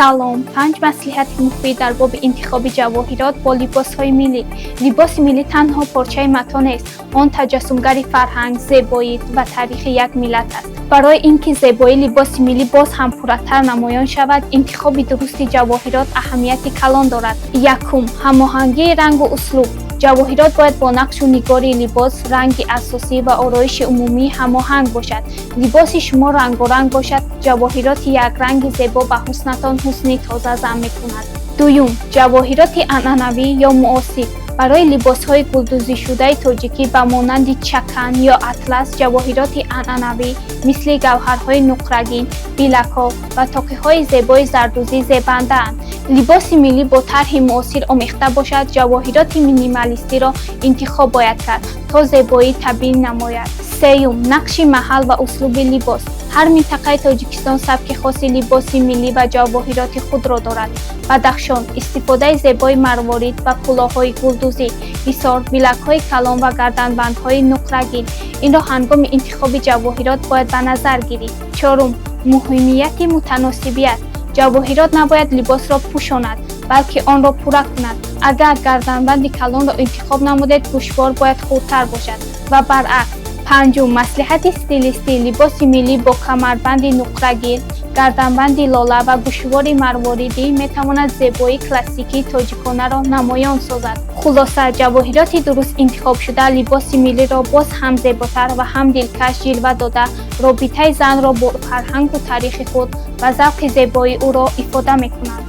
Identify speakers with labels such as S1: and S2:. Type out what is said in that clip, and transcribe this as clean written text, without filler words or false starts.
S1: Салом! Панҷ маслиҳати муфид дар боби интихоби ҷавоҳирот бо либосҳои миллӣ. Либоси миллӣ танҳо порчаи матоъ нест, он таҷассумгари фарҳанг, зебоӣ ва таърихи як миллат аст. Барои ин ки зебоии либоси миллӣ боз ҳам пурратар намоён шавад, интихоби дурусти ҷавоҳирот аҳамияти калон дорад. Якум: ҳамоҳангии рангу услуб. Ҷавоҳирот бояд бо нақшу нигори либос, ранги асосӣ ва ороиши умумӣ ҳамоҳанг бошад. Либоси шумо рангоранг бошад, ҷавоҳироти якранги зебо ба ҳуснатон ҳусни тоза зам мекунад. Дуюм: ҷавоҳироти анъанавӣ ё муосир. Барои либосҳои гулдӯзишудаи тоҷикӣ ба монанди чакан ё атлас, ҷавоҳироти анъанавӣ мисли гавҳарҳои нуқрагин, билакҳо ва тоқиҳои зебои зардӯзӣ зебандаанд. Либоси миллӣ бо тарҳи муосир омехта бошад, ҷавоҳироти минималистиро интихоб бояд кард, то зебоии табиӣ намояд. Сеюм: нақши маҳал ва услуби либос. Ҳар минтақаи Тоҷикистон сабки хоси либоси миллӣ ва ҷавоҳироти худро дорад. Бадахшон: истифодаи зебои марворид ва кулоҳҳои гулдӯзӣ. Ҳисор: билакҳои калон ва гарданбандҳои нуқрагин. Инро ҳангоми интихоби ҷавоҳирот бояд ба назар гирифт. Чорум: муҳимияти мутаносибият. Ҷавоҳирот набояд либосро пӯшонад, балки онро пурра кунад. Агар гарданбанди калонро интихоб намудед, гӯшвор бояд хурдтар бошад ва баръакс. Панҷум: маслиҳати стилистӣ. Либоси миллӣ бо камарбанди нуқрагин, гарданбанди лола ва гӯшвори марворидӣ метавонад зебоии классикии тоҷиконаро намоён созад. Хулоса, ҷавоҳироти дуруст интихобшуда либоси миллиро боз ҳам зеботар ва ҳам дилкаш ҷилва дода, робитаи занро бо фарҳангу таърихи худ ва завқи зебоии ӯро ифода мекунанд.